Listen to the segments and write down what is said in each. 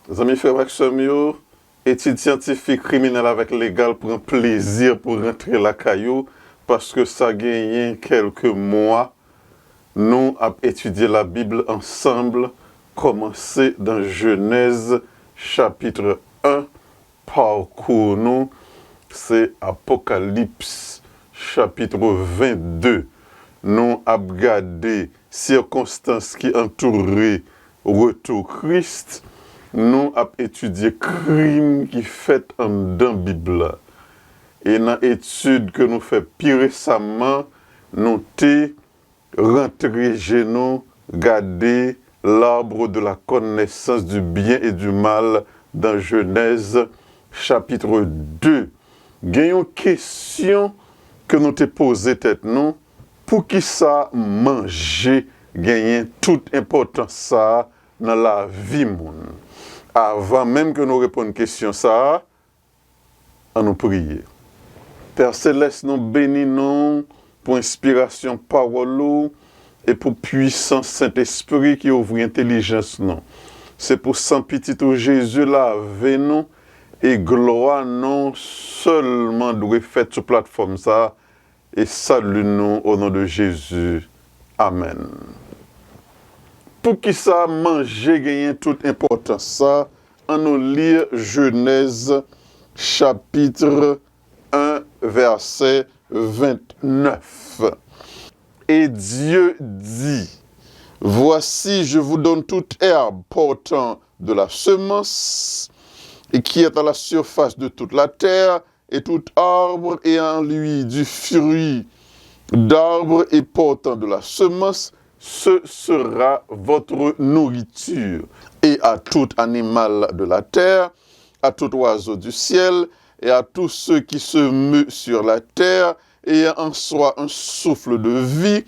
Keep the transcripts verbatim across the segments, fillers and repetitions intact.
Zanmi frè m ak sè m yo, etid syantifik kriminèl avèk legal pran plezi pou rantre lakay ou, paske sa genyen kèlke mwa, nou ap etidye Labib ansanm, kòmanse nan Jenèz chapit en, pakou nou se Apokalips chapit vennde. Nou ap gade sikonstans ki antoure retou Kris, nou ap etidye krim ki fèt anndan Bib la. E nan etid ke nou fè pi resaman, nou te rantre je nou, gade l'arbre de la connaissance du bien et du mal dans Genèse chapitre deux. Gen yon kesyon ke nou te poze tèt nou, poukisa manje genyen tout enpòtans sa a nan lavi moun? Avan menm ke nou reponn kesyon sa a, ann nou priye. Pè Selès, nou beni non pou enspirasyon pawòl ou e pou pwisans Sentespri ki ouvri entèlijans nou. Se pou san pitit ou Jezi lave nou e glwa non sèlman dwe fèt sou platfòm sa a, e sali nou o non de Jezi. Amèn. Poukisa manje genyen tout enpòtans sa? Ann nou li Jenèz chapit en, vèsè vennèf. Et Dieu dit, Voici, je vous donne toute herbe portant de la semence et qui est à la surface de toute la terre, et tout arbre ayant en lui du fruit d'arbre et portant de la semence, ce sera votre nourriture. Et à tout animal de la terre, à tout oiseau du ciel, et à tout ce qui se meut sur la terre, ayant en soi un souffle de vie,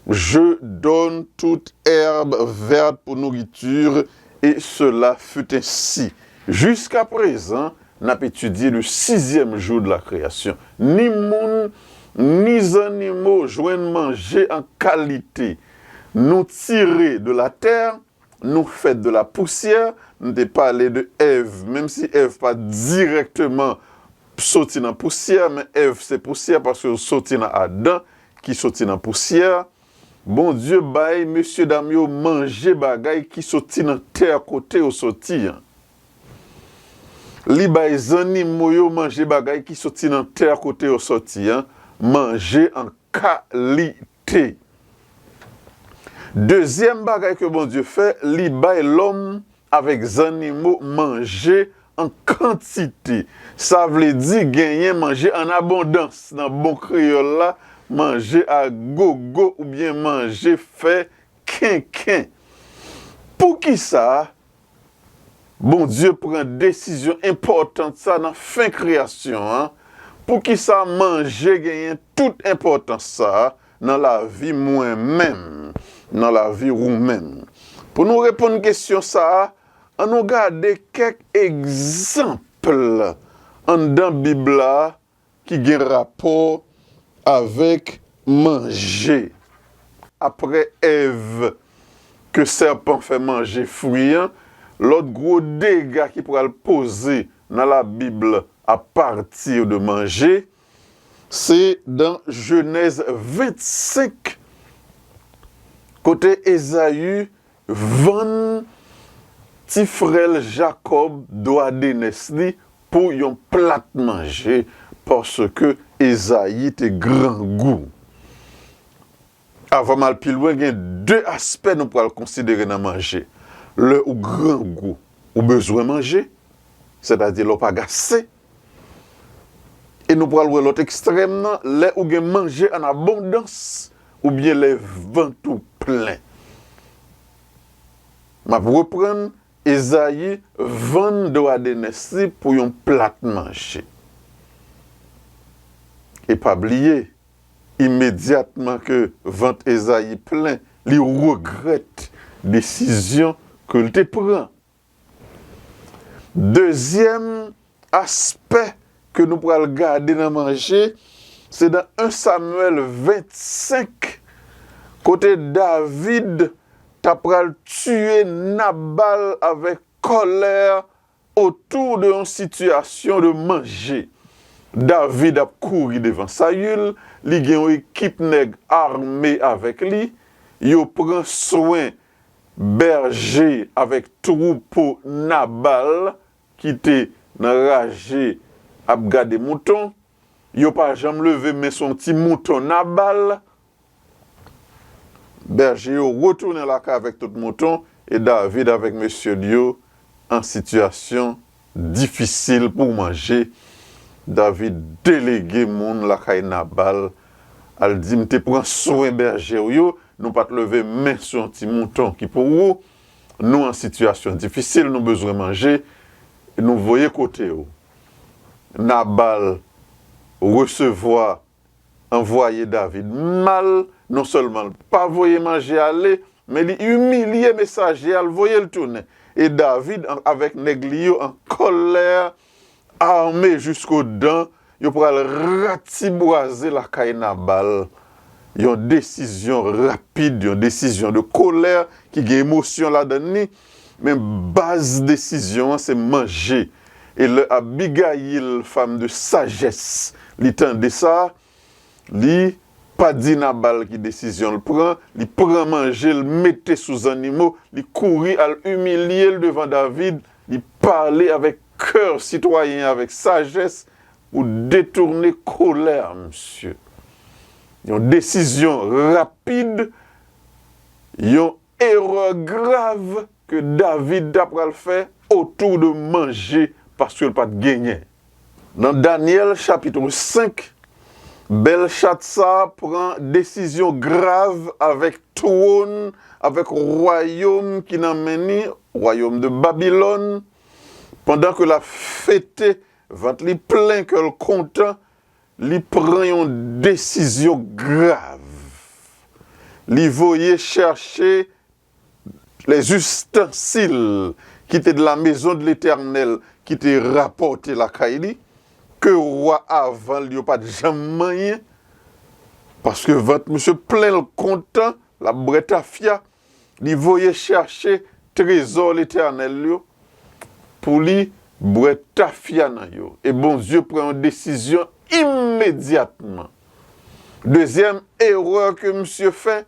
je donne toute herbe verte pour nourriture. Et cela fut ainsi. Jiska prezan, n ap etidye le sizyèm jou de la kreyasyon. Ni moun, ni zannimo jwenn manje an kalite. Nou tire de la tè, nou fèt de la pousyè. Nou te pale de Èv, menm si Èv pa dirèkteman soti nan pousyè, men Èv se pousyè paske l soti nan Adan ki soti nan pousyè. Bondye bay mesye dam yo manje bagay ki soti nan tè kote yo soti an. Li bay zannimo yo manje bagay ki soti nan tè kote yo soti an, manje an kalite. Dezyèm bagay ke Bondye fè, li bay lòm avèk zannimo manje an kantite. Sa vle di genyen manje an abondans. Nan bon kreyòl la, manje a gogo oubyen manje fè kenken. Poukisa Bondye pran desizyon enpòtan sa nan fen kreyasyon an? Poukisa manje genyen tout enpòtans sa a nan lavi mwen menm, nan lavi ou menm? Pou nou reponn kesyon sa a, ann nou gade kèk egzanp anndan Bib la ki gen rapò avèk manje. Apre Èv, ke sèpan fè manje fwi an, lòt gwo dega ki pral poze nan Labib apati de manje, se nan Jenèz vennsenk, kote Ezayi vann ti frè l Jakòb dwa de nès li pou yon plat manje, paske Ezayi te grangou. Avan m al pi lwen, gen de aspè nou pral konsidere nan manje. Lè ou grangou, ou bezwen manje, sètadi lè w pa gen ase. E nou pral wè lòt ekstrèm nan, lè ou gen manje an abondans, oubyen lè vant ou plen. M ap reprann, Ezayi vann dwa de nès li pou yon plat manje. E pa bliye, imedyatman ke vant Ezayi plen, li regrèt desizyon ke l te pran. Dezyèm aspè ke nou pral gade nan manje, se nan en Samyèl vennsenk, kote David ta pral tiye Nabal avèk kòlè otou de yon sitiyasyon de manje. David ap kouri devan Sayil, li gen yon ekip nèg ame avèk li, yo pran swen bèje avèk twoupo Nabal ki te nan raje ap gade mouton. Yo pa janm leve men sou yon ti mouton Nabal. Bèje yo retounen lakay avèk tout mouton, e David avèk mesye l yo an sitiyasyon difisil pou manje. David delege moun lakay Nabal, al di, "M te pran swen bèje w yo, nou pa t leve men sou yon ti mouton ki pou ou. Nou an sitiyasyon difisil, nou bezwen manje, nou voye kote w." Nabal resevwa anvwaye David mal, non sèlman l pa voye manje ale, men li imilye mesaje a, l voye l tounen. E David an- avèk nèg li yo an kòlè, ame jiskodan, yo pral ratibwaze lakay Nabal. Yon desizyon rapid, yon desizyon de kolè ki gen emosyon ladan li, men baz desizyon an se manje. E lè Abigayil, fanm de sajès, li tande sa, li pa di Nabal ki desizyon l pran, li pran manje l mete sou zannimo, li kouri al imilye l devan David, li pale avèk kè sitwayen, avèk sajès pou detounen kolè misye. Yon desizyon rapid, yon erè grav ke David ta pral fè otou de manje paske l pa t genyen. Nan Danyèl chapit senk, Bèlchatsa pran desizyon grav avèk twòn, avèk wayòm ki nan men li, wayòm de Babilòn. Pandan ke l ap fete, vant li plen, kè l kontan, li pran yon desizyon grav. Li voye chèche les ustensiles qui étaient de la maison de l'Éternel, ki te rapòte lakay li, ke wa avan l yo pa t janm manyen, paske vant misye plen, l kontan, l ap bwè tafya, li voye chèche trezò Letènèl yo pou li bwè tafya nan yo. E Bondye pran yon desizyon imedyatman. Dezyèm erè ke misye fè,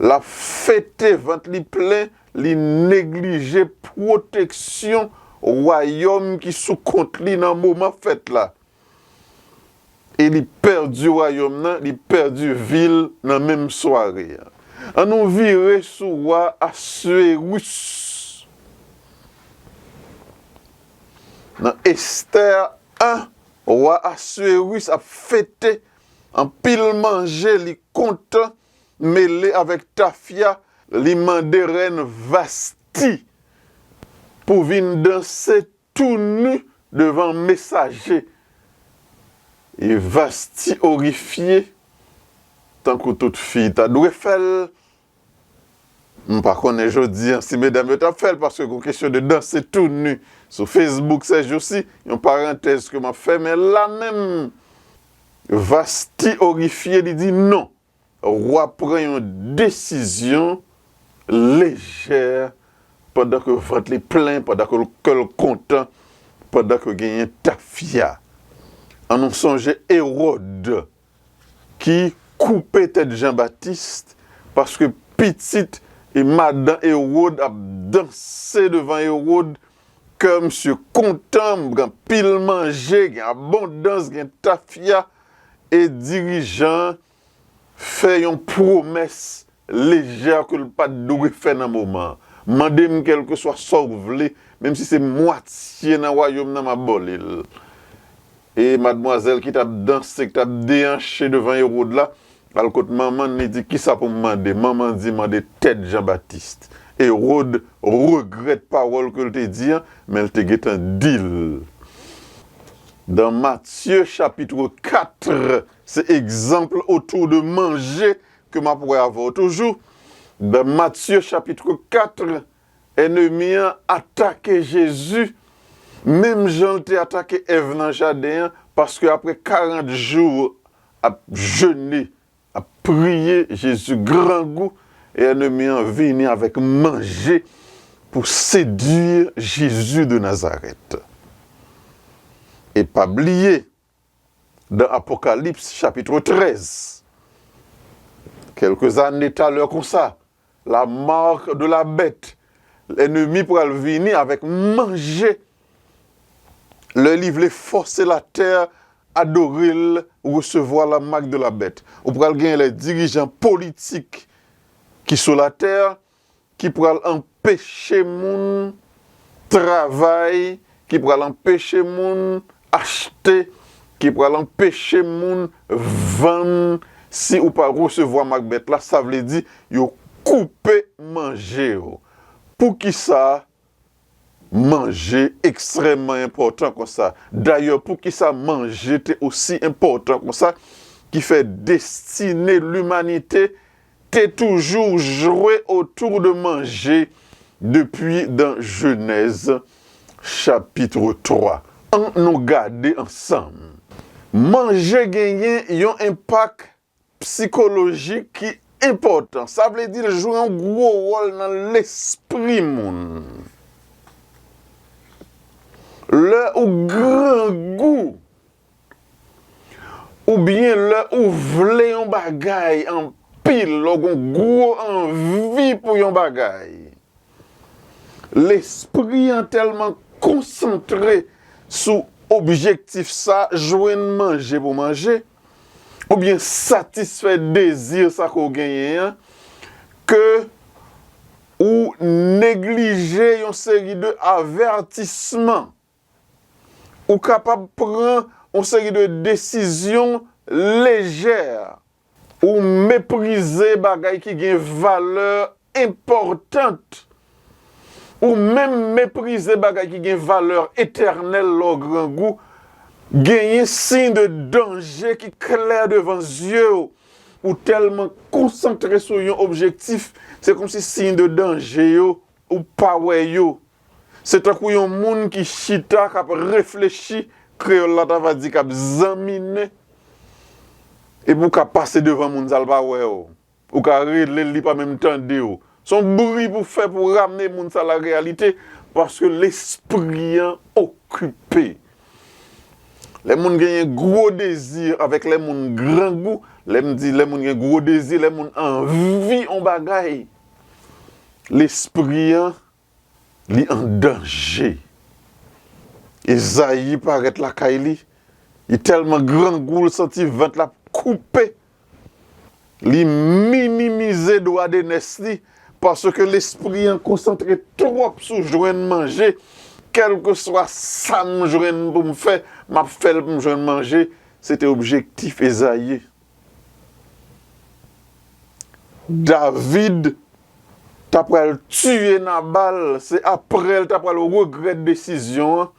l ap fete, vant li plen, li neglije pwoteksyon wayòm ki sou kont li nan moman fèt la. E li pèdi wayòm nan, li pèdi vi l nan menm sware a. Ann nou vire sou wa Asweris. Nan Estè en, wa Asweris ap fete, anpil manje, li kontan, mele avèk tafya, li mande rèn Vasti pou vin danse tou ni devan mesaje. E Vasti orifye, tankou tout fi ta dwe fè l. M pa konnen jodi a si medam yo t ap fè l, paske gon kesyon de danse tou ni sou Facebook sèjousi, yon parantèz ke m ap fèmen la menm. Vasti orifye, li di non. Wa pran yon desizyon lejè pandan ke vant li plen, pandan ke kè l kontan, pandan ke genyen tafya. Ann nou sonje Ewòd ki koupe tèt Jan Batis, paske pitit e madan Ewòd ap danse devan Ewòd, kè misye kontan, gen anpil manje, gen abondans, gen tafya, e dirijan an fè yon pwomès lejè ke l pa t dwe fè nan moman an. Mande m kèlkeswa sa w vle, menm si se mwatye nan wayòm nan, m ap ba w li l. E madmwazèl ki t ap danse, ki t ap deyanche devan Ewòd la, al kot manman l, li di, "Kisa pou m mande?" Manman di, "Mande tèt Jan Batis." Ewòd regrèt pawòl ke l te di an, men l te gentan di l. Dans Matthieu chapitre quatre, se egzanp otou de manje ke m ap wè avè w toujou. Dans Matthieu chapitre quatre, ènmi an atake Jezi, menm jan l te atake Èv nan jaden an, paske apre karant jou ap jene, ap priye, Jezi grangou, e ènmi an vini avèk manje, pour séduire Jésus de Nazareth. E pa bliye, dans Apocalypse chapitre treize, quelques années talè konsa, la marque de la bête, lènmi pral vini avèk manje, lè li vle fòse latè adore l, resevwa la marque de la bête. Ou pral gen lè dirijan politik ki sou latè ki pral anpeche moun travay, ki pral anpeche moun achte, ki pral anpeche moun vann si ou pa resevwa mak bèt la, sa vle di yo koupe manje yo. Poukisa manje ekstrèmman enpòtan konsa? Dayè, poukisa manje te osi enpòtan konsa ki fè destine limanite te toujou jwe otou de manje depi dan Jenèz chapit twa. Ann nou gade ansanm. Manje genyen yon enpak sikolojik ki enpòtan. Sa vle di l jwe yon gwo wòl nan lespri moun. Lè ou grangou, oubyen lè ou vle yon bagay anpil, lè w gen gwo anvi pou yon bagay, lespri an tèlman konsantre sou objektif sa, jwenn manje pou manje, oubyen satisfè dezi sa ke w genyen an, ke ou neglije yon seri de avètisman. Ou kapab pran yon seri de desizyon lejè. Ou meprize bagay ki gen valè enpòtan. Ou menm meprize bagay ki gen valè etènèl lè w grangou. Genyen siy de danje ki klè devan zye w. Ou tèlman konsantre sou yon objektif, se kòmsi siy de danje yo, ou pa wè yo. Se tankou yon moun ki chita, k ap reflechi, kreyòl la ta va di k ap zanminen, epi w ka pase devan moun sa, l pa wè w. Ou ka rele l, li pa menm tande w. Se yon bri pou fè pou ramne moun sa lareyalite, paske lespri an okipe. Lè moun genyen gwo dezi avèk lè moun grangou, lè m di lè moun gen gwo dezi, lè moun anvi yon bagay, lespri an, li an danje. Ezayi parèt lakay li, li tèlman grangou, l santi vant l ap koupe. Li minimize dwa de nès li, paske lespri an konsantre twòp sou jwenn manje. Kèlkeswa sa m jwenn pou m fè, m ap fè l pou m jwenn manje. Se te objektif Ezayi. David ta pral tiye Nabal, se apre l ta pral regrèt desizyon an,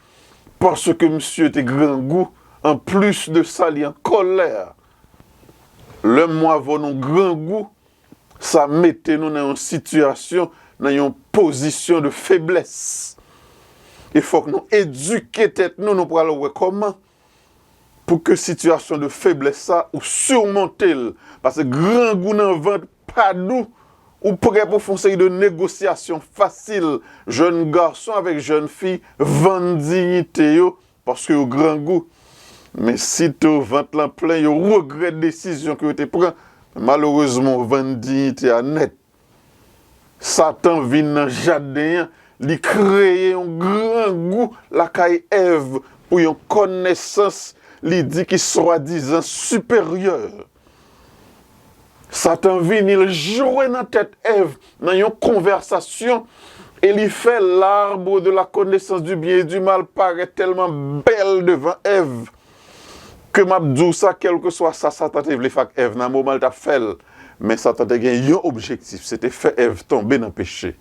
paske misye te grangou. Anplis de sa, li an kòlè. Lè m wè avè w nou grangou, sa mete nou nan yon sitiyasyon, nan yon pozisyon de feblès. E fòk nou edike tèt nou, nou pral wè kòman pou ke sitiyasyon de feblès sa, ou simonte l. Paske grangou nan vant pa dou, ou prè pou fè yon seri de negosyasyon fasil. Jèn gason avèk jèn fi vann diyite yo, paske yo grangou. Men sito vant lan plen, yo regrèt desizyon ke yo te pran. Malerezman, yo vann diyite a nèt. Satan vin nan jaden an, li kreye yon grangou lakay Èv pou yon kònesans, li di ki swadizan siperyè. Satan vini, l jwe nan tèt Èv nan yon konvèsasyon, e li fè l'arbre de la connaissance du bien et du mal parèt tèlman bèl devan Èv, ke m ap di w sa, kèlkeswa sa Satan te vle fè ak Èv nan moman l t ap fè l, men Satan te gen yon objektif, se te fè Èv tonbe nan peche.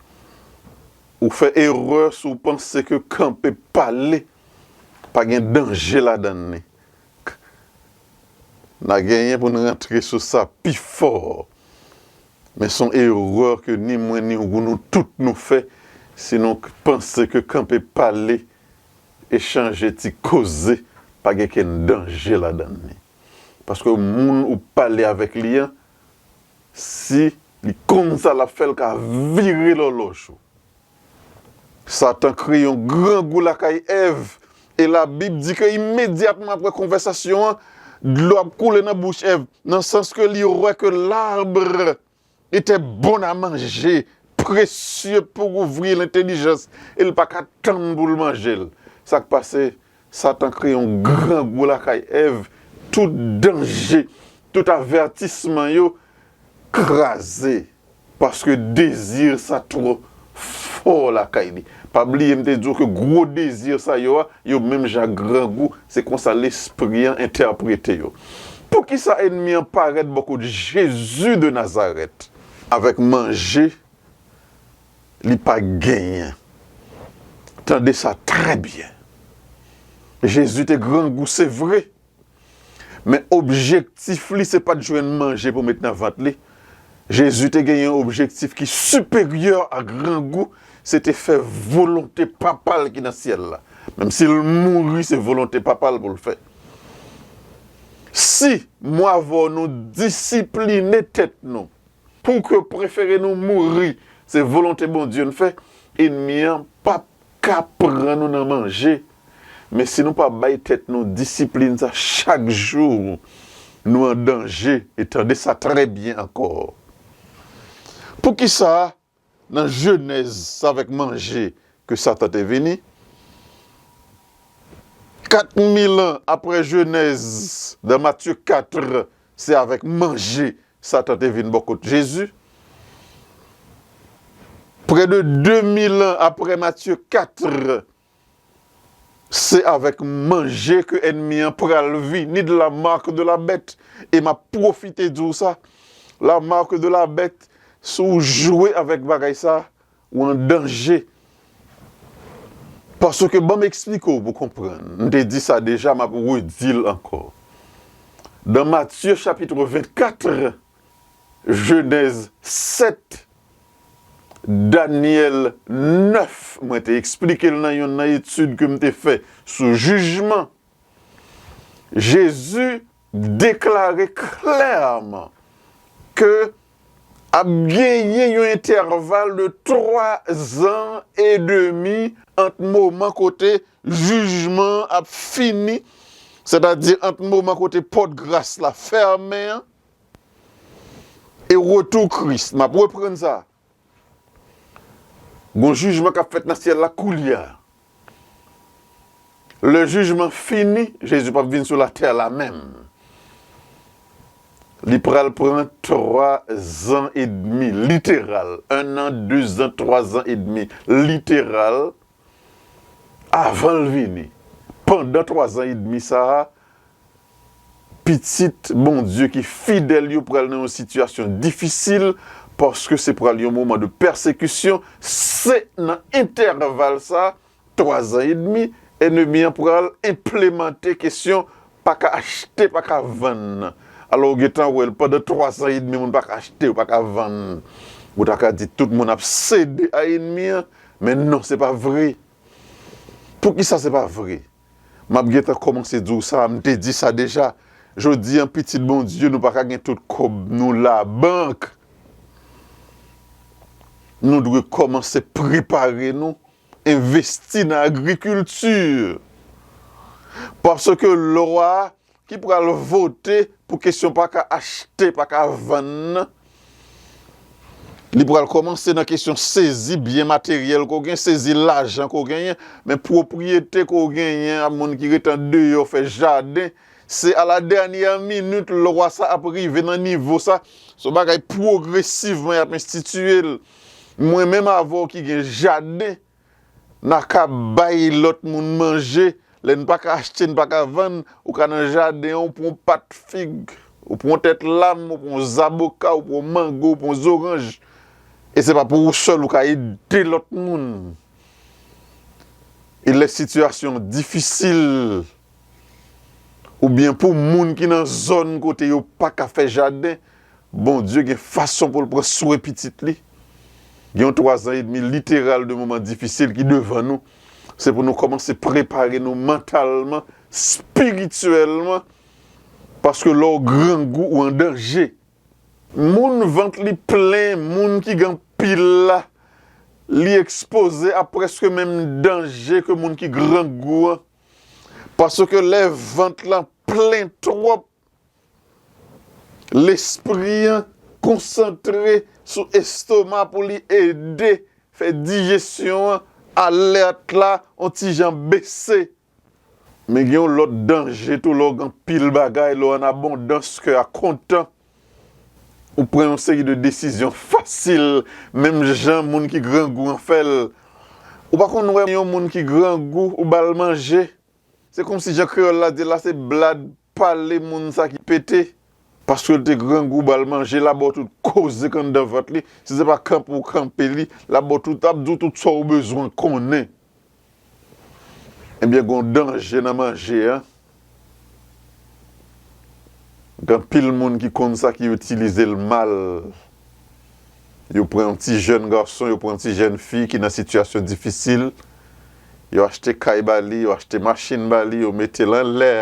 Ou fè erè si w panse ke kanpe pale pa gen danje ladan li. N a genyen pou n rantre sou sa pi fò. Men se yon erè ke ni mwen, ni ou, nou tout nou fè, si nou panse ke kanpe pale, echanje ti koze, pa gen kenn danje ladan li. Paske moun ou pale avèk li an, si li konn sa l ap fè, l ka vire lòlòj ou. Satan kreye yon grangou lakay Èv, e Labib di ke imedyatman apre konvèsasyon an, dlo ap koule nan bouch Èv, nan sans ke li wè ke l'arbre était bon à manger, précieux pour ouvrir l'intelligence, e l pa ka tann pou l manje l. Sa k pase? Satan kreye yon grangou lakay Èv, tout danje, tout avètisman yo kraze, paske dezi sa twò fò lakay li. Pa bliye m te di w ke gwo dezi sa yo a, yo menm jan ak grangou, se konsa lespri an entèprete yo. Poukisa ènmi an parèt bò kot Jezi de Nazarèt? Avèk manje, li pa genyen. Tande sa trè byen. Jezi te grangou, se vre. Men objektif li, se pa t jwenn manje pou met nan vant li. Jezi te genyen yon objektif ki siperyè a grangou, se te fè volonte Papa l ki nan syèl la. Menm si l mouri, se volonte Papa l pou l fè. Si mwen avè w nou disipline tèt nou, pou ke prefere nou mouri, se volonte Bondye n fè, ènmi an p ap ka pran nou nan manje. Men si nou pa bay tèt nou disiplin sa chak jou, nou an danje. E tande sa trè byen ankò. Poukisa nan Jenèz, se avèk manje ke Satan te vini? Kat mil an apre Jenèz, nan Matye kat, se avèk manje Satan te vin bò kot Jezi. Près de deux mille ans après Matthieu quatre, se avèk manje ke ènmi an pral vini, de la marque de la bête. E m ap pwofite di w sa, la marque de la bête, si w jwe avèk bagay sa, ou an danje. Paske ban m eksplike w pou konprann. M te di sa deja, m ap redi l ankò. Dans Matthieu chapitre vingt-quatre, Genèse sept, Daniel neuf, mwen te eksplike l nan youn nan etid ke m te fè sou jijman. Jezi deklare klèman ke ap genyen yon entèval de twa zan edmi ant moman kote jijman an ap fini, sètadi ant moman kote pòt gras la fèmen an, e retou Kris. M ap reprann sa. Gon jijman k ap fèt nan syèl la koulye a. Lè jijman fini, Jezi p ap vin sou latè la menm. Li pral pran twa zan edmi, literal. Un an, deux ans, trois ans et demi, literal. Avan l vini, pandan twa zan edmi sa a, pitit Bondye ki fidèl yo pral nan yon sitiyasyon difisil, paske se pral yon moman de pèsekisyon. Se nan entèval sa a, twa zan edmi, ènmi an pral enplemante kesyon pa ka achte, pa ka vann nan. Alò, ou gentan wè l, pandan twa zan edmi, moun pa ka achte, pa ka vann. Ou ta ka di tout moun ap sede a ènmi an, men non, se pa vre. Poukisa se pa vre? M ap gentan kòmanse di w sa, m te di sa deja. Jodi an, pitit Bondye, nou pa ka gen tout kòb nou labank. Nou dwe kòmanse prepare nou, envesti nan agrikilti. Paske lwa ki pral vote pou kesyon pa ka achte, pa ka vann nan, li pral kòmanse nan kesyon sezi byen materyèl ke w gen, sezi lajan ke w genyen, men pwopriyete ke w genyen, a moun ki ret andeyò, fè jaden, se a la dènyè minit lwa sa ap rive nan nivo sa. Se yon bagay pwogresivman y ap enstitiye l. Mwen menm avè w ki gen jaden, n a ka bay lòt moun manje. Lè n pa ka achte, n pa ka vann, ou ka nan jaden an, ou pran yon pat fig, ou pran yon tèt lam, ou pran yon zaboka, ou pran yon mango, ou pran yon zoranj. E se pa pou ou sèl ou ka ede lòt moun. E lè sitiyasyon difisil, oubyen pou moun ki nan zòn kote yo pa ka fè jaden, Bondye gen fason pou l pran swen pitit li. Gen yon twa zan edmi literal de moman difisil ki devan nou. Se pou nou kòmanse prepare nou mantalman, espirityèlman, paske lè w grangou, ou an danje. Moun vant li plen, moun ki gen anpil la, li ekspoze a prèske menm danje ke moun ki grangou an. Paske lè vant lan plen twòp, lespri an konsantre sou estoma pou li ede fè dijesyon an, alèt la on ti jan bese. Men gen yon lòt danje tou, lè w gen anpil bagay, lè w an abondans, kè a kontan, ou pran yon seri de desizyon fasil, menm jan moun ki grangou an fè l. Ou pa konn wè yon moun ki grangou, ou ba l manje, se kòmsi jan kreyòl la di la, se blad pale moun sa ki pete. Paske l te grangou, ba l manje, l ap ba w tout koze k anndan vant li. Si se pa kanpe w kanpe li, l ap ba w tout, l ap di w tout sa w bezwen konnen. Ebyen, gen yon danje nan manje an. Gen anpil moun ki konn sa, ki itilize l mal. Yo pran yon ti jèn gason, yo pran yon ti jèn fi ki nan sitiyasyon difisil. Yo achte kay ba li, yo achte machin ba li, yo mete l anlè.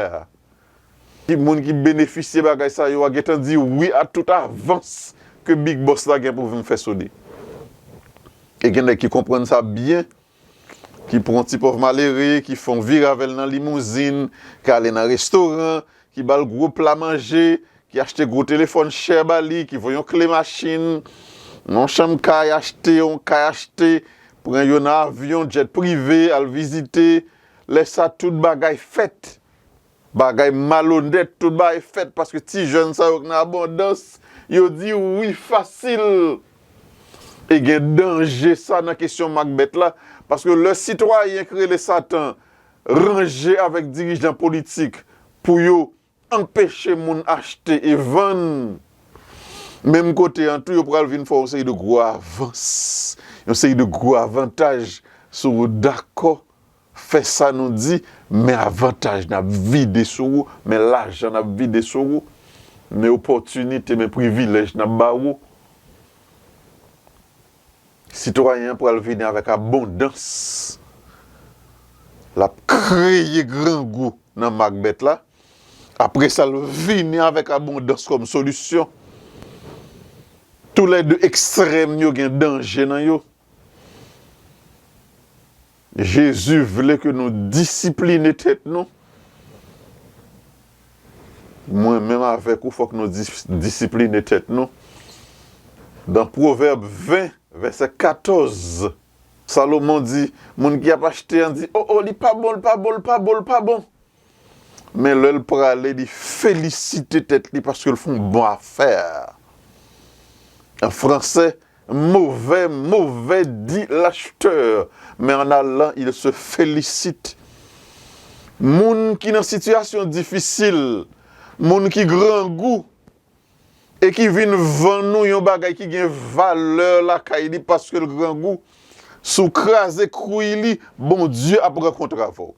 Ki moun ki benefisye bagay sa yo a gentan di wi a tout avans ke Big Boss la gen pou vin fè sou li. E gen nèg ki konprann sa byen, ki pran yon ti pòv malere, ki fè yon vire avè l nan limouzin, ki ale nan restoran, ki ba l gwo pla manje, ki achte gwo telefòn chè ba li, ki voye yon kle machin, yon chanm kay achte, yon kay achte, pran yo nan avyon, djèt prive, al vizite. Lè sa, tout bagay fèt. Bagay malonèt, tout bagay fèt paske ti jèn sa yo k nan abondans, yo di wi fasil. E gen danje sa nan kesyon makbèt la, paske lè sitwayen k rele Satan ranje avèk dirijan politik pou yo anpeche moun achte e vann, menm kote an tou, yo pral vin fè yon seri de gwo avans, yon seri de gwo avantaj si w dakò fè sa nou di, men avantaj n ap vide sou ou, men lajan n ap vide sou ou, men opòtinite, men privilèj n ap ba ou. Sitwayen an pral vini avèk abondans. L ap kreye grangou nan makbèt la. Apre sa, l vini avèk abondans kòm solisyon. Toulède ekstrèm yo gen danje nan yo. Jezi vle ke nou disipline tèt nou. Mwen menm avèk ou, fòk nou dis-, disipline tèt nou. Nan Pwovèb ven, vèsè katòz, Salomon di, moun ki ap achte an di, o, o, li pa bon, li pa bon, li pa bon, li pa bon. Men lè l prale, li felisite tèt li paske l fè yon bon afè. An fransè, mauvais, mauvais, dit l'acheteur, mais en allant, il se félicite. Moun ki nan sitiyasyon difisil, moun ki grangou, e ki vin vann ou yon bagay ki gen valè lakay li paske l grangou, si w kraze kwi li, Bondye ap rankontre avè w.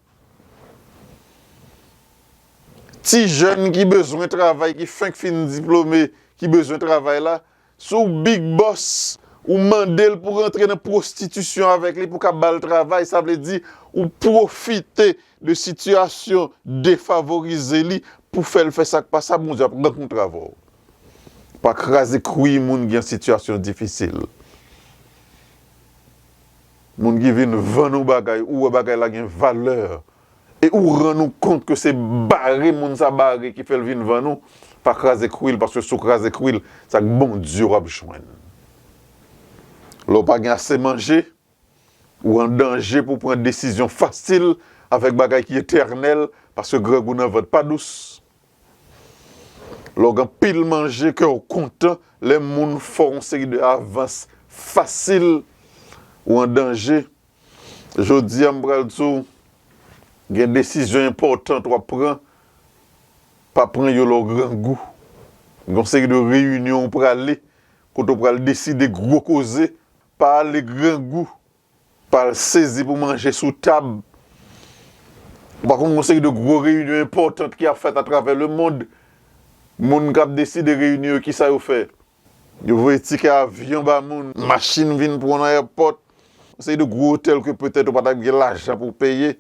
Ti jèn ki bezwen travay, ki fenk fin diplome, ki bezwen travay la, si w Big Boss, ou mande l pou rantre nan pwostitisyon avèk li pou ka ba l travay, sa vle di ou pwofite de sitiyasyon defavorize li pou fè l fè sa k pa sa, Bondye ap rankontre avè w. Pa kraze kwi moun ki an sitiyasyon difisil. Moun ki vin vann ou bagay, ou wè bagay la gen valè, e ou rann ou kont ke se bare moun sa bare ki fè l vin vann ou, pa kraze kwi l, paske si w kraze kwi l, se ak Bondye w ap jwenn. Lè w pa gen ase manje, ou an danje pou w pran desizyon fasil avèk bagay ki etènèl, paske grangou nan vant pa dous. Lè w gen anpil manje, kè w kontan, lè moun fè w yon seri de avans fasil, ou an danje. Jodi a, m pral di w, gen desizyon enpòtan w ap pran, pa pran yo lè w grangou. Gen yon seri de reyinyon w prale, kote w pral deside gwo koze, pa ale grangou. Pa al sezi pou manje sou tab. Ou pa konn yon seri de gwo reyinyon enpòtan ki ap fèt atravè lemonn. Moun k ap deside reyinyon yo, kisa yo fè? Yo voye tikè avyon ba moun, machin vin pran w nan èpòt. Yon seri de gwo otèl ke petèt ou pa t ap gen lajan pou w peye.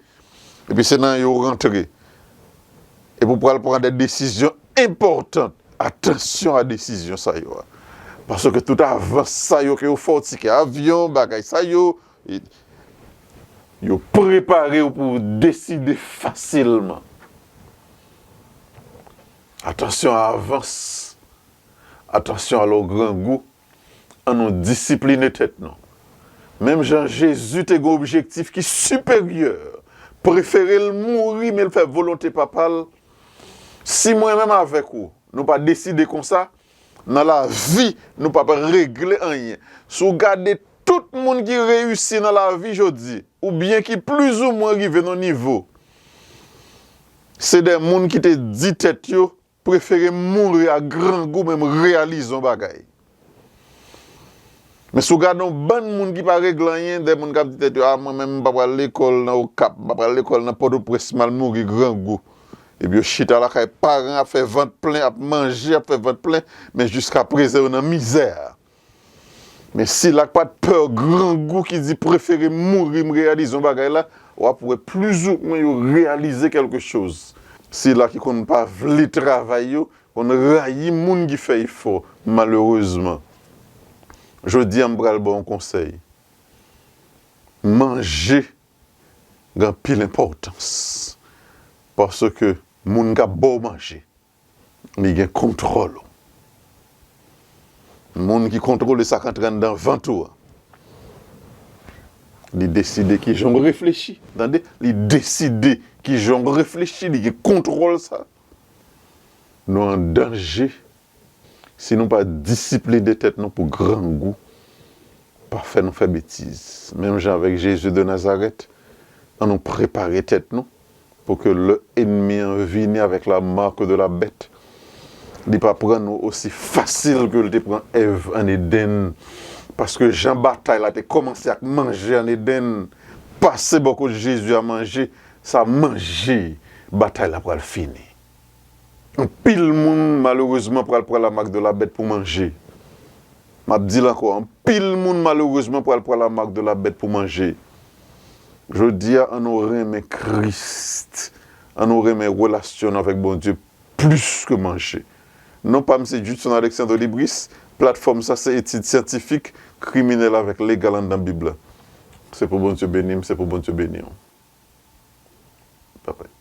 Epi se nan yo w rantre. Epi w pral pran de desizyon enpòtan. Atansyon a desizyon sa yo a. Paske tout avans sa yo ke yo fè w, tikè avyon, bagay sa yo, yo prepare w pou w deside fasilman. Atansyon a avans, atansyon a lè w grangou, ann nou disipline tèt nou. Menm jan Jezi te gen objektif ki siperyè, prefere l mouri, men l fè volonte Papa l, si mwen menm avèk ou, nou pa deside konsa, nan lavi, nou p ap regle anyen. Si w gade tout moun ki reyisi nan lavi jodi, oubyen ki plizoumwen rive nan nivo, se de moun ki te di tèt yo, prefere mouri ak grangou, men m reyalize yon bagay. Men si w gade yon bann moun ki pa regle anyen, de moun k ap di tèt yo, "A, mwen menm, m pa pral lekòl nan Okap, m pa pral lekòl nan Pòtoprens, m al mouri grangou." Epi yo chita lakay paran, ap fè vant plen, ap manje, ap fè vant plen, men jiskaprezan yo nan mizè. Men sila k pa t pè grangou, ki di, "Prefere mouri, m reyalize yon bagay la," w ap wè plizoumwen yo reyalize kèlke choz. Sila ki konn pa vle travay yo, konn rayi moun ki fè efò, malerezman. Jodi a, m pral ba w yon konsèy. Manje gen anpil enpòtans. Paske moun k ap ba w manje, li gen kontwòl ou. Moun ki kontwole sa k antre anndan vant ou a, li deside kijan w reflechi. Tande? Li deside kijan w reflechi, li gen kontwòl sa. Nou an danje si nou pa disipline tèt nou pou grangou pa fè nou fè betiz. Menm jan avèk Jezi de Nazarèt, ann nou prepare tèt nou pou ke lè ènmi an vini avèk la marque de la bête, li pa pran nou osi fasil ke l te pran Èv ann Edenn. Paske jan batay la te kòmanse ak manje ann Edenn, pase bò kot Jezi a manje, sa manje, batay la pral fini. Anpil moun, malerezman, pral pran la marque de la bête pou manje. M ap di l ankò, anpil moun, malerezman, pral pran la marque de la bête pou manje. Jodi a, ann nou renmen Kris. Ann nou renmen relasyon nou avèk Bondye plis ke manje. Non pa m se Judson Alexandre Libris. Platfòm sa se etid syantifik, kriminèl avèk legal anndan Bib la. Se pou Bondye beni m, se pou Bondye beni w. Bye bye.